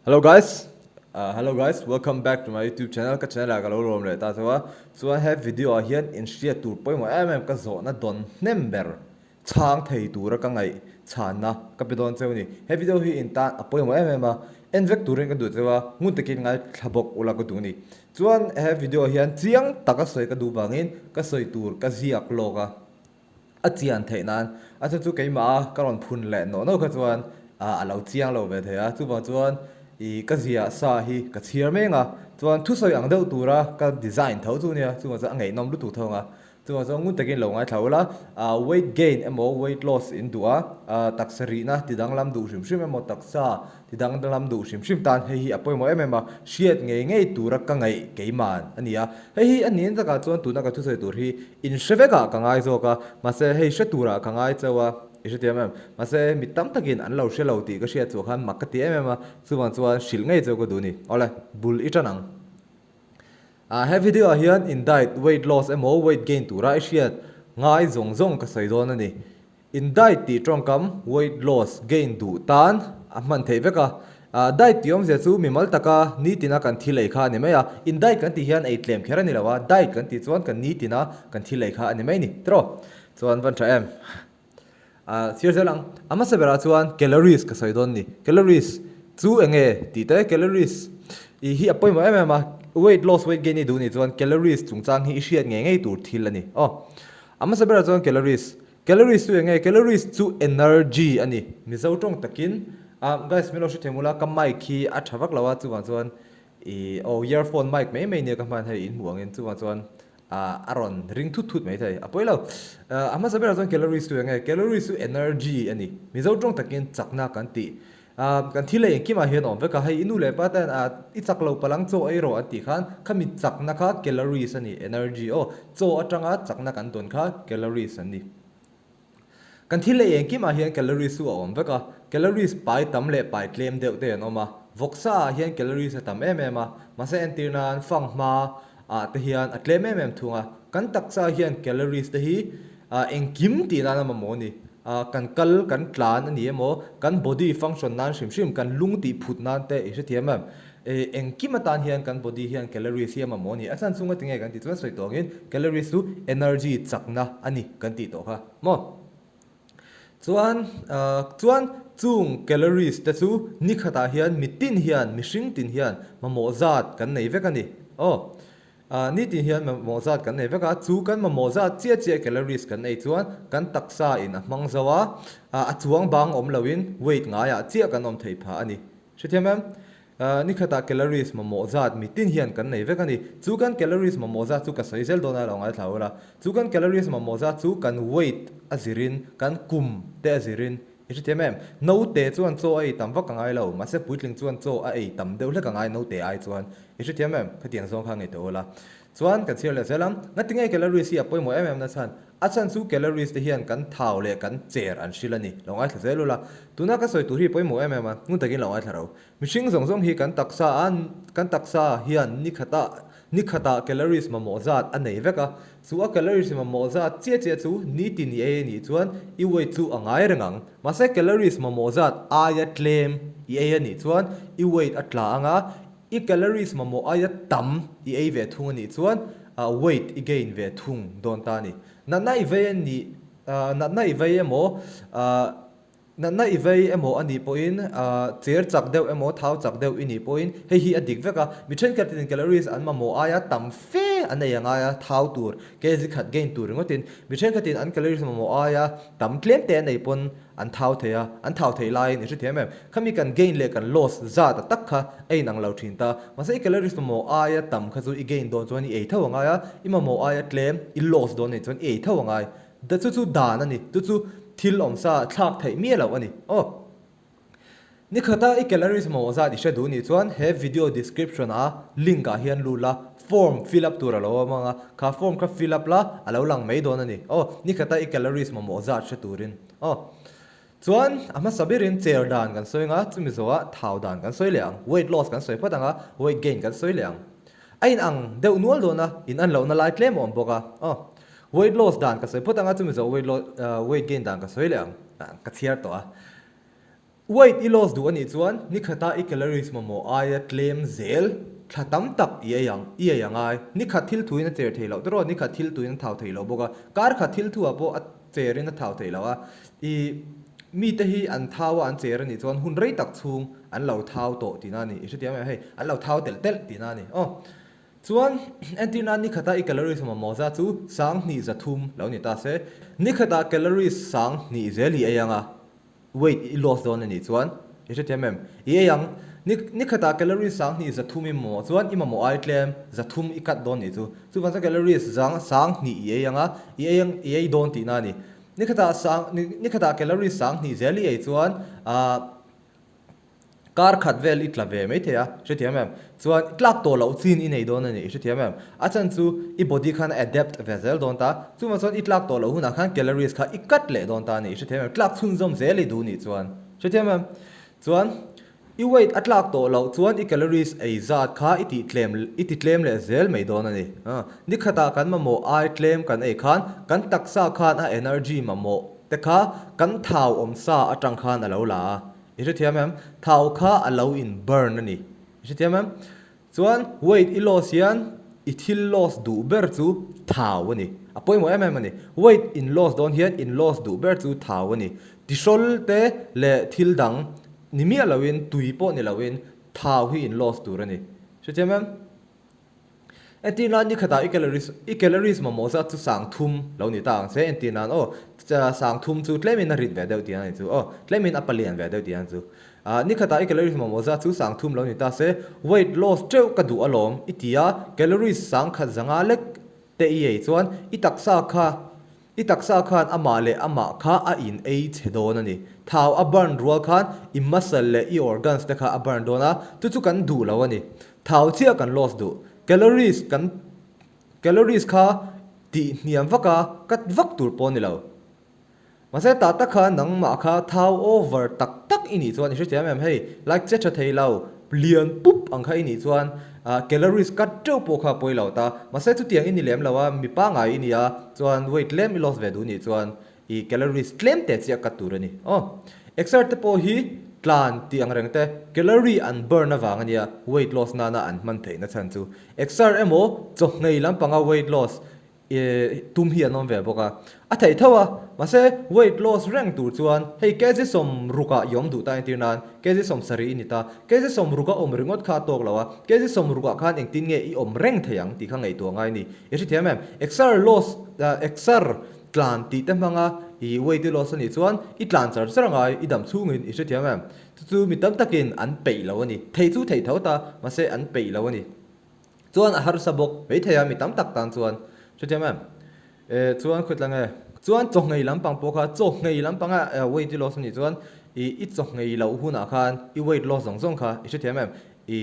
Hello guys Hello guys welcome back to my youtube channel ka channel ah ka lo lawm leh ta chauh a chuan he video ah hian in hriat tur pawimawh em em ka zawhna dawn hnem ber chhang thei tura ka ngaih chhanna ka pe dawn cheu a ni he video hi in tan a pawimawh em em a en vek turin ka duh cheu a ngun takin ngaithla bawk ula ka duh a ni chuan he video ah hian chiang taka sawi ka duh vangin ka sawi tur ka ziak lawk a. A chian theih nan a chu chu keimah a ka rawn phun leh nawh nawh kha chuan a lo chiang lo ve thei a, chuvang chuan ih ka ziah sa hi ka chhiar mek a, chuan thusawi ang deuh tura ka design tho chu nia, chuvang chuan a ngaihnawm lutuk tho ang a, chuvang chuan ngun takin lo ngaithla ula, weight gain emaw weight loss in duh a, taksa rihna ti danglam duh hrim hrim emaw taksa Ti danglam duh hrim hrim tan hei hi a pawimawh em em a, hriat ngei ngei tura ka ngaih keiman a ni a. Hei hi a niin takah chuan tuna ka thusawi tur hi in hre vekah ka ngai zawk a, mahse hei hre turah ka ngai chauh a, i hrethiam em? Mahse mi tam takin an lo hre lo tih ka hriat chuah khan mak ka ti em em a, chuvang chuan hrilh ngei chauh ka duh a ni. Awle, bul i tan ang. Ah, he video ah hian in diet, weight loss emaw weight gain tura i hriat ngai zawng zawng ka sawi dawn a ni. In diet tih tawngkam weight loss, gain duh tan a hman theih vek a. Diet tih awmzia chu mimal taka nitina kan thil ei kha a ni mai a. In diet kan tih hian ei tlem kher a ni lo a, diet kan tih chuan kan nitina kan thil ei kha a ni mai ni. Tiraw? Chuan van tha em? Chhiar zel ang. A hmasa berah chuan calories ka sawi dawn ni. Calories chu eng nge tih te, calories i hi a pawimawh em em a. Weight loss, weight gain i duh nih chuan calories chungchang hi i hriat ngei ngei tur thil a ni. Aw. A hmasa berah chuan calories Calories chu eng nge? Calories chu energy a ni. Mizo tawng takin, ah guys min lo hre thei mula ka mic hi a tha vak lo a chuvang chuan ih aw earphone mic mai mai nia ka hman hei in hmuh angin chuvang chuan ah a rawn ring thut thut mai thei a pawi lo. A hmasa berah chuan calories chu eng nge? Calories chu energy a ni. Mizo tawng takin chakna kan tih ah kan thil leh engkimah hian a awm vek a, hei i nu leh pa ten ah i chak lo palang chaw ei rawh an tih khan khami chakna kha calories a ni, energy aw, chaw atanga chakna kan dawn kha calories an ni. Kan thil leh engkimah hian calories chu a awm vek a, calories pai tam leh pai tlem deuh te an awm a, vawksa ah hian calories a tam em em a, mahse entir nan fanghma ah te hian a tlem em em thung a, kan taksa hian calories te hi engkim tih nan a mamawh a ni. Kan kal, kan tlan a ni emaw, kan body function nan hrim hrim, kan lung tih phut nan te i hrethiam em? Engkim atan hian kan body hian calories hi a mamawh a ni. A chhan chunga tinge kan tih chuan sawi tawh angin calories chu energy chakna a ni kan tih tawh kha maw? Chuan, chuan chung calories te chu ni khatah hian mitin hian, mihring tin hian mamawh zat kan nei vek a ni. Aw. Nitin hian mamawh zat kan nei vek a, chu kan mamawh zat chiah chiah calories kan ei chuan kan taksa in a hmang zo a, a chuang bang awm loin weight ngaiah chiah kan awm theih phah a ni. Hrethiam em? Nikhatah calories mamawh zat mitin hian kan nei vek a ni. Chu kan calories mamawh zat chu ka sawi zel dawn a lo ngaithla ula. Chu kan calories mamawh zat chu kan weight a zirin, kan kum te a zirin I hrethiam em? Naute chuan chaw a ei tam vak a ngai lo, mahse puitling chuan chaw a ei tam deuh hlek a ngai naute ai chuan. I hrethiam em? Khatiang zawng kha ngei tawh ula. Chuan kan chhiar leh zel ang. Ngatinge calories hi a pawimawh em em na chhan? A chhan chu calories te hian kan thau leh kan cher an hrilh a ni. Lo ngaithla zel ula. Tuna ka sawi tur hi pawimawh em em a, ngun takin lo ngaithla ro. Mihring zawng zawng hi kan taksa a, kan taksa hian ni khatah ni khatah calories mamawh zat a nei vek a, chu a calories mamawh zat chiah chiah chu nitin i ei a nih chuan i weight chu a ngai reng ang. Mahse calories mamawh zat aia tlem i ei a nih chuan i weight a tla ang a, i calories mamawh aia tam i ei ve thung a nih chuan weight i gain ve thung dawn ta a ni. Natna i vei a nih, natna i vei emaw, Natna i vei emaw a nih pawhin, cher chak deuh emaw, thau chak deuh i nih pawhin hei hi a dik vek a. Mi thenkhatin calories an mamawh aia tam fe an ei a ngai a, thau tur, kg khat gain tur ringawtin. Mi thenkhatin an calories mamawh aia tam tlem te an ei pawn an thau thei a, an thau theih laiin i hrethiam em? Khami kan gain leh kan loss zat a tak kha a inang lo thin ta. Mahse i calories mamawh aia tam kha chu i gain dawn chuan i ei tho a ngai a, i mamawh aia tlem i loss dawn anih chuan i ei tho a ngai. Da chu chu dan a ni, chu chu thil awmsa thlak theih miah loh a ni. Aw. Nikhata i calories mamawh zat i hre duh nih chuan he video description a link ah hian lut la, form fill up tur a lo awm ang a, kha form kha fill up la a lo lang mai dawn a ni. Aw, nikhata i calories mamawh zat hre turin. Aw. Chuan a hmasa berin chair dan kan sawi ang a, chumi zawhah thau dan kan sawi leh ang. Weight loss kan sawi phawt ang a, weight gain kan sawi leh ang. A in ang deuh nual dawn a, in an lohna lai tlem a awm bawk a. Aw, weight loss dan ka sawi phawt ang a, chumi zawh weight loss weight gain dan ka sawi leh ang. Ka chhiar tawh a. Weight i loss duh a nih chuan ni khata i calories mamawh aia tlem zel thla tam tak i ei ang, i ei angai. Ni khat thil thuin a cher thei loh tawh, ni khat thil tuin a thau thei lo bawk a, kar khat thil thuah pawh a cherin a thau thei lo a. I mite hi an thau a an cher a nih chuan hun rei tak chhung an lo thau tawh tihna a ni. I hrethiam em? Hei, an lo thau telh telh tihna a ni. Aw. Chuan, entirna ni khata i calories mamawh zat chu 2000 lo ni ta se. Ni khatah calories 2000 zel i ei ang a. Weight i loss dawn a nih chuan i hrethiam em? I ei ang. Ni ni khatah calories 2300 i mamawh chuan i mamawh ai tlem 300 i cut dawn nih chu. Chuvang chuan calories zang 2000 i ei ang a, i ei ang i ei dawn tihna a ni. Ni khatah sang ni ni khatah calories 2000 zel i ei chuan ah Kar khat vel i tla ve mai thei a, hrethiam em? Chuan i tlak tawh loh chin i nei dawn a ni, i hrethiam em? A chhan chu i body khan a adapt ve zel dawn ta, chuvang chuan i tlak tawh loh hunah khan calories kha i cut leh dawn ta a ni, i hrethiam em? Tlak chhunzawm zel i duh nih chuan, hrethiam em? Chuan i weight a tlak tawh loh chuan i calories ei zat kha i tih tlem i ti tlem leh zel mai dawn a ni. Ni khatah kan mamawh ai tlem kan ei khan kan taksa khan a energy mamawh te kha kan thau awm sa atang khan a lo la a, I hrethiam em? Thau kha a lo in burn a ni. I hrethiam em? Chuan weight i loss hian i thil loss duh ber chu thau a ni. A pawimawh em em a ni. Weight in loss dawn hian in loss duh ber chu thau a ni. Tihrawl te leh thil dang ni miah loin tui pawh ni loin thau hi in loss tur a ni. Hrethiam em? Entir nan ni khatah i calories i calories mamawh zat chu 3000 lo ni ta ang che. Entir nan aw 3000 chu tlemin a rit ve deuh tih a ni chu aw tlemin a palian ve deuh tih a ni chu. Ah ni khatah i calories mamawh zat chu 3000 lo ni ta se weight loss teuh ka duh alawm i ti a calories 1500 lek te i ei chuan i taksa kha I taksa khan amah leh amah kha a in ei chhe dawn a ni. Thau a burn rual khan i muscle leh i organs te kha a burn dawn a, chu chu kan duh lo a ni. Thau chiah kan loss duh. Calories kan calories kha tih hniam vak a, cut vak tur pawh a ni lo. Mahse tah tak khan nangmah kha thau over tak tak i nih chuan i hrethiam em hei, like che tha thei lo, lian pup ang kha i nih chuan calories cut teuh pawh kha a pawi lo ta. Mahse chutiang i ni lem lo a, mi pangngai i ni a, chuan weight tlem i loss ve duh nih chuan i calories tlem te chiah cut tur a ni. Aw, exer te pawh hi tlan tih ang reng te calorie an burn avang a nia weight loss nana an hman theihna chhan chu. Exer emaw chawhngei lampanga weight loss tum hi an awm ve bawk a, a theih tho a, mahse weight loss reng tur chuan hei kg 60 ah i awm duh ta entir nan kg 70 i ni ta, kg 60 a awm ringawt kha a tawk lo a, kg 60 ah khan engtin nge i awm reng thei ang tih kha ngaihtuah ngai a ni. I hrethiam em? Exer loss, exer tlan tih te hmanga i weight i loss a nih chuan i tlan char char angai i dam chhungin i hrethiam em? Chu chu mi tam takin an peih lo a ni. Theih chu theih tho ta, mahse an peih lo a ni. Chuan a harsa bawk maithei a mi tam tak tan chuan hrethiam em? E chuan khawitla nge? Chuan chawhngei lampang pawh kha chawhngei lampanga weight i loss a nih chuan i i chawhngei loh hunah khan i weight loss zawng zawng kha i hrethiam em? I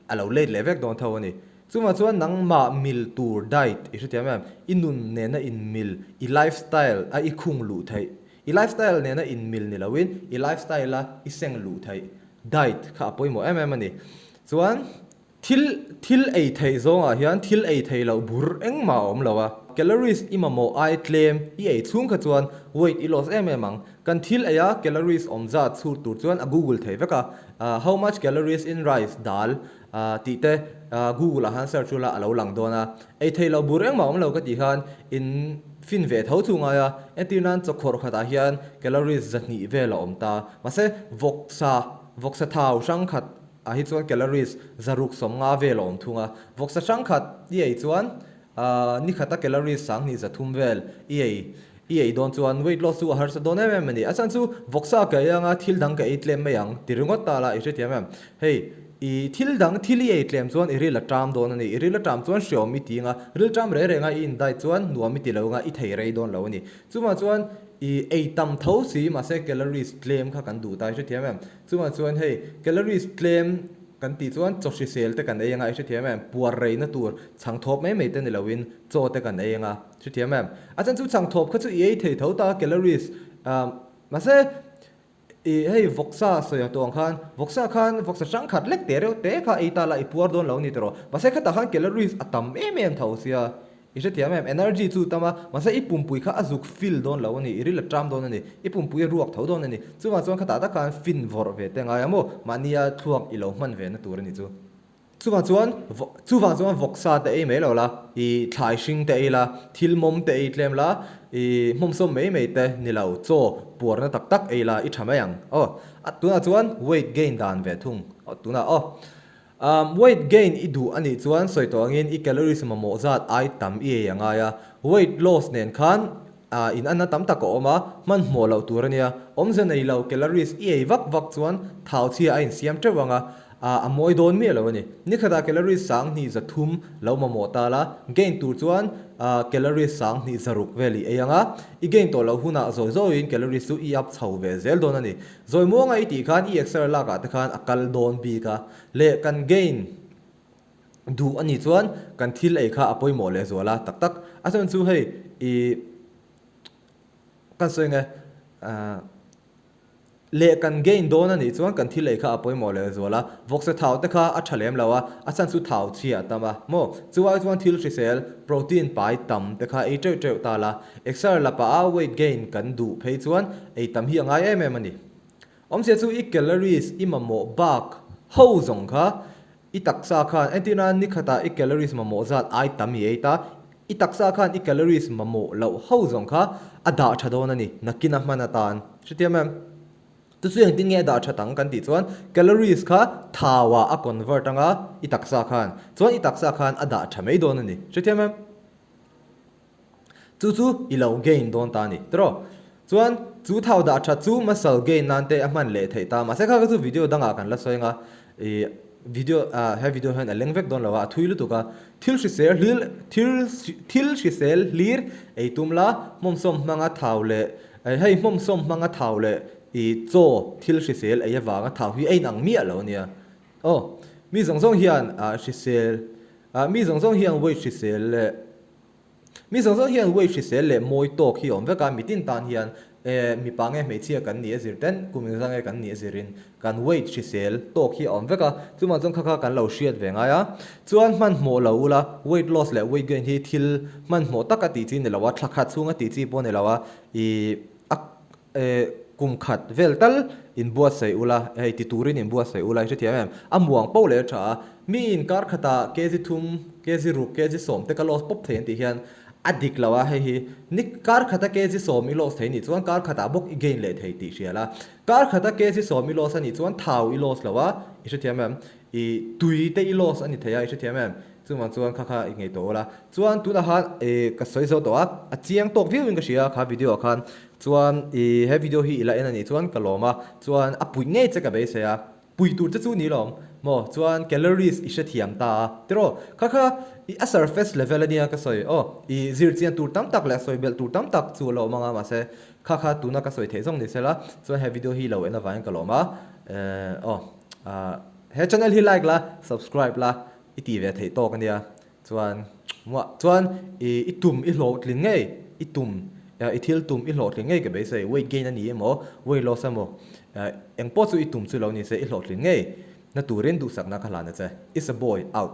a lo let leh vek dawn tho a ni. Chuvang chuan nangmah mil tur diet i hrethiam em? I nun nena inmil, i lifestyle a i khung luh theih, i lifestyle nena inmil ni loin i lifestyle a i seng luh theih diet kha a pawimawh em em a ni. Chuan Thil thil ei theih zawngah hian thil ei theih loh bur engmah a awm lo a. Calories i mamawh ai tlem i ei chhung kha chuan weight i loss em em ang. Kan thil ei a calories awm zat chhut tur chuan a google thei vek a. How much calories in rice, dal, tih te google ah khan search ula a lo lang dawn a. Ei theih loh bur engmah a awm lo ka tih khan in fin ve tho chu ngai a. Entir nan chawkhawrh khatah hian calories 200 vel a awm ta. Mahse vawksa vawksa thau hrang khat Ah hi chuan calories 650 vel a awm thung a, vawksa hrang khat i ei chuan ni khata calories 2300 vel i ei i ei dawn chuan weight loss chu a harsa dawn em em a ni. A chhan chu vawksa ka ei anga thil dang ka ei tlem mai ang ti ringawt ta la i hrethiam em? Hei i thil dang thil i ei tlem chuan i ril a ṭam dawn a ni, i ril a ṭam chuan hreawm i ti anga ril ṭam reng renga i in diet chuan nuam i ti lo anga i thei rei dawn lo a ni. Chuvang chuan i ei tam tho si mahse calories tlem kha kan duh ta i hrethiam em? Chungah chuan hei calories tlem kan tih chuan chaw hrisel te kan ei anga i hrethiam em? Puar reina tur chhang thawp mai mai te ni loin chaw te kan ei anga hrethiam em? A chhan chu chhang thawp kha chu i ei thei tho ta calories mahse i hei vawksa sawi ang tawh ang khan vawksa khan vawksa hrang khat lek te reuh te kha ei ta la i puar dawn lo ni tawh rawh mahse khatah khan calories a tam em em tho sia. I hrethiam em? Energy chu tam a, mahse i pumpui kha a zuk fill dawn lo a ni, i ril a ṭam dawn a ni, i pumpui a ruak tho dawn a ni. Chuvang chuan khatah tak khan fin vawrh ve te ngai a maw? Mahnia thluak i lo hman ve na tur a ni chu. Chuvang chuan chuvang chuan vawksa te ei mai lo la, i thlai hring te ei la, thil mawm te ei tlem la, i hmawmsawm mai mai te ni lo, chaw puarna tak tak ei la i tha mai ang. Aw, tunah chuan weight gain dan ve thung. Aw, tunah aw. Umm, weight gain i duh a nih chuan sawi tawh angin i calories mamawh zat ai tam i ei a ngai a. Weight loss nen khan in anna tam tak a awm a, hmanhmawh loh tur a nia. Awmze nei lo calories i ei vak vak chuan thau chhia a insiam teuh ang a, a mawi dawn miah lo a ni. Nikhatah calories 2000 lo mamawh ta la, gain tur chuan calories 2600 vel i ei ang a, i gain tawh loh hunah zawi zawiin calories chu i up chho ve zel dawn a ni. Zawi muanga i tih khan i exer lakah te khan a kal dawn bik a, leh kan gain duh a nih chuan kan thil ei kha a pawimawh leh zual a tak tak. A chhan chu hei i kan sawi nge leh kan gain dawn a nih chuan kan thil ei kha a pawimawh leh zual a, vawkse thau te kha a tha lem lo a, a chhan chu thau chhia a tam a maw? Chu ai chuan thil hrisel protein pai tam te kha ei teuh teuh ta la, Exer la pah a weight gain kan duh phei chuan ei tam hi a ngai em em a ni. Awmzia chu i calories i mamawh bak ho zawng kha i taksa khan entir nan ni khatah i calories mamawh zat ai tam i ei ta, i taksa khan i calories mamawh loh ho zawng kha a dah tha dawn a ni nakin a hman atan. Hrethiam em? Chu chu engtin nge a dah that ang kan tih chuan calories kha thau ah a convert anga i taksa khan chuan i taksa khan a dah tha mai dawn a ni. Hrethiam em? Chu chu i lo gain dawn ta a ni tiraw? Chuan chu thau dah that chu muscle gain nan te a hman leh theih ta. Mahse kha kha chu video dangah kan la sawi anga ih video ah he video hian a leng vek dawn lo a, a thui lutuk a. Thil hrisel hlir thil thil hrisel hlir ei tum la hmawmsawm hmanga thau leh hei hmawmsawm hmanga thau leh ih chaw thil hrisel ei avanga thau hi a inang miah lo a nia. Aw mi zawng zawng hian ah hrisel ah mi zawng zawng hian weight hrisel leh Mi zawng zawng hian weight hrisel leh mawi tawk hi a awm vek a, mitin tan hian eh mipa nge hmeichhia kan nih a zir ten, kum engzah nge kan nih a zirin kan weight hrisel tawk hi a awm vek a, chuvang chuan kha kha kan lo hriat ve ngai a. Chuan hmanhmawh lo ula, weight loss leh weight gain hi thil hmanhmawh tak a tih chi ni lo a, thla khat chhung a tih chi pawh a ni lo a, ih a Eh, kum khat vel tal inbuatsaih ula, hei ti turin inbuatsaih ula i hrethiam em? A muang poh leh a tha a, mi in kar khatah kg thum, kg ruk, kg sawm te ka loss pawp thei an tih hian a dik lo a, hei hi ni kar khata kg sawm i loss thei nih chuan kar khatah bawk i gain leh thei tih hria la, kar khata kg sawm i loss a nih chuan thau i loss lo a, i hrethiam em? I tui te i loss a ni thei a, i hrethiam em? Chuvang chuan kha kha i ngei tawh ula. Chuan tunah khan eh ka sawi zo tawh a, a chiang tawk viau in ka hria kha video ah khan. Chuan i he video hi i la en a nih chuan ka lawm a, chuan a puih ngei che ka beisei a, pui tur che chu ni lawm maw? Chuan calories i hrethiam ta a tiraw? Kha kha i a surface level a nia ka sawi aw, i zirchian tur tam tak leh sawi belh tur tam tak chu a la awm ang a, mahse kha kha tuna ka sawi theih zawng ni sela, chuan he video hi lo en avangin ka lawm a, eh aw ah he channel hi like la, subscribe la, i ti ve theih tawk a nia. Chuan muah chuan i i tum i hlawhtling ngei i tum i thil tum i hlawhtling ngei ka beisei weight gain a ni emaw weight loss emaw engpawh chu i tum chu lo ni se i hlawhtling ngei na turin duhsakna ka hlan a che. It's a boy out.